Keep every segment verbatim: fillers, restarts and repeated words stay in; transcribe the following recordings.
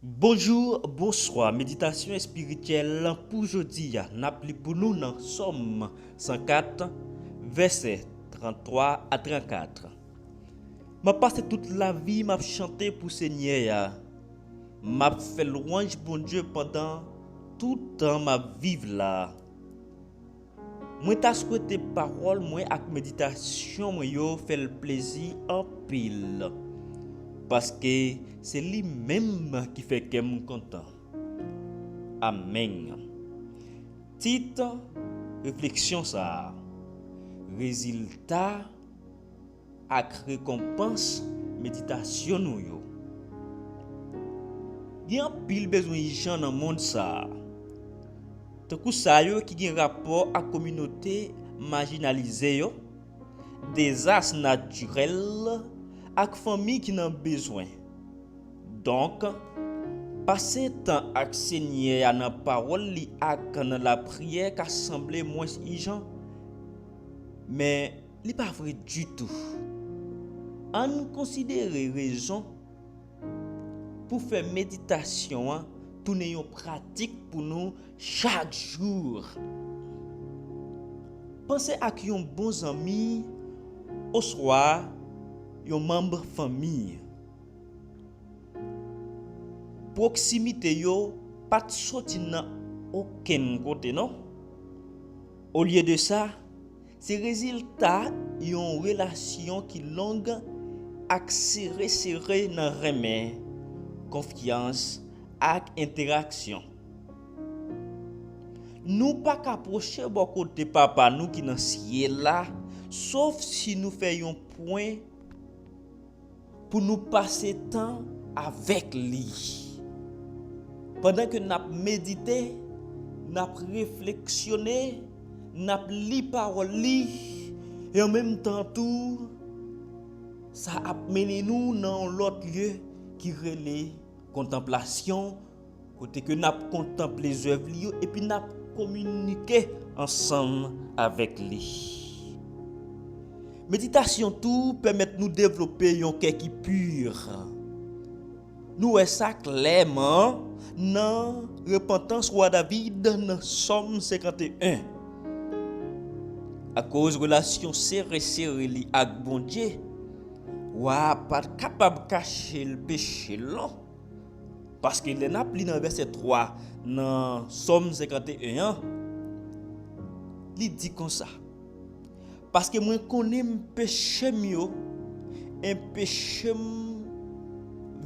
Bonjou, bonswa. Meditasyon espirityèl pou jodi a, n ap li pou nou nan Sòm san kat, vèsè tranntwa a trannkat. M ap pase tout lavi m ap chante pou Senyè a. M ap fè lwanj Bondye pandan tout tan m ap viv la. Mwen ta swete pawòl mwen ak meditasyon mwen yo fè l plezi anpil, paske se li menm ki fè kè m kontan. Amèn. Tit refleksyon sa a: rezilta ak rekonpans meditasyon nou yo. Gen anpil bezwen ijan nan mond sa a, tankou sa yo ki gen rapò ak kominote majinalize yo, dezas natirèl, ak fanmi ki nan bezwen. Donk, pase tan ak Senyè a nan pawòl li ak nan lapriyè ka sanble mwens ijan, men li pa vre ditou. Ann konsidere rezon pou fè meditasyon an tounen yon pratik pou nou chak jou. Panse ak yon bon zanmi oswa yon manm fanmi. Pwoksimite yo pa t soti nan okenn kote, non. Olye de sa, se rezilta yon relasyon ki long ak sere sere nan renmen, konfyans ak entèraksyon. Nou pa ka pwoche bò kote Papa nou ki nan syèl la, sof si nou fè yon pwen pou nou pase tan avèk li. Pandan ke n ap medite, n ap refleksyone, n ap li pawòl li, e an menm tan tou, sa ap mennen nou nan yon lòt lye ki rele kontanplasyon, kote ke n ap kontanple zèv li yo epi n ap kominike ansanm avèk li. Meditasyon tou pèmèt nou devlope yon kè ki pi. Nou wè sa klèman nan repantans wa David nan Sòm senkanteyen. Akoz relasyon sere sere li ak Bondye, wa a pa t kapab kache l peche l, non. Paske lè n ap li nan vèsè twa nan Sòm senkanteyen an, li di konsa: Paske mwen konnen m peche m yo, e peche m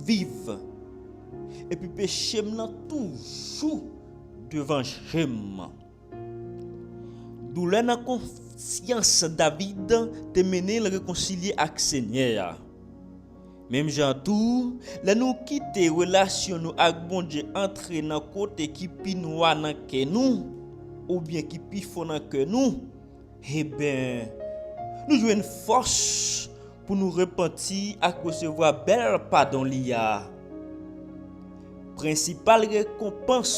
viv, epi peche m nan toujou devan je m. Doulè nan konsyans David te mennen l rekonsilye ak Senyè a. Menm jan tou, lè nou kite relasyon nou ak Bondye antre nan kote ki pi nwa nan kè nou, oubyen ki pi fon nan kè nou, enben, nou jwenn fòs pou nou repanti ak resevwa bèl padon li a. Prensipal rekonpans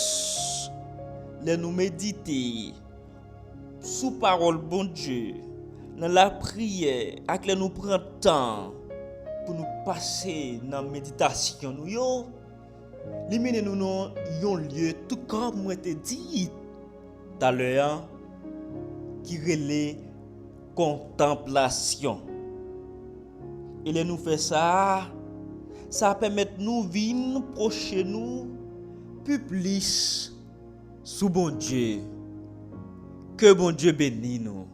lè nou medite sou pawòl Bondye nan lapriyè ak lè nou pran tan pou nou pase nan meditasyon nou yo, li mennen nou nan yon lye, tou kòm mwen te di talè a, ki rele kontanplasyon. E lè nou fè sa, sa pèmèt nou vin pwoche nou pi plis sou Bondye. Ke Bondye beni nou.